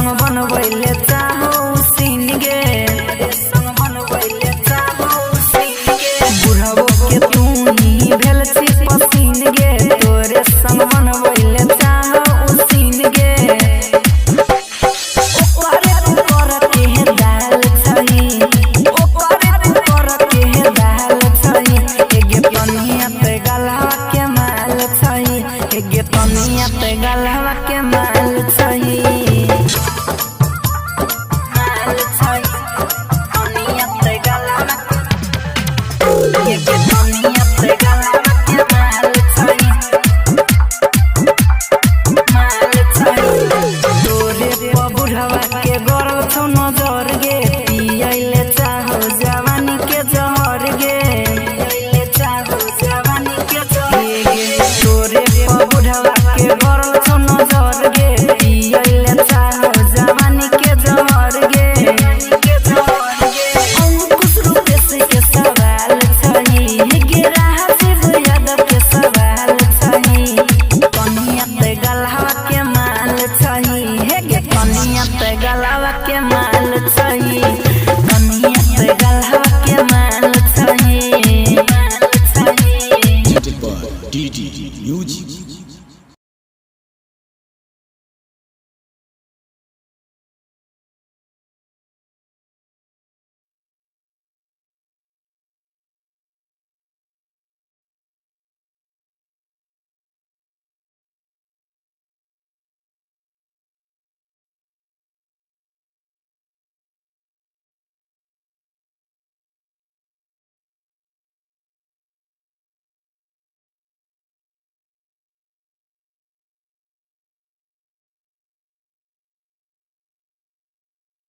संग बनबैले चाहो सीन गे, संग बनबैले चाहो सीन गे। बुढ़बो के तू ही भेल छी पसीन गे, तोरे संग बनबैले चाहो सीन गे। ओकरे तू कर के दाल छही, ओकरे तू कर के दाल छही। एगे तनिया ते गला के माल छही, एगे तनिया ते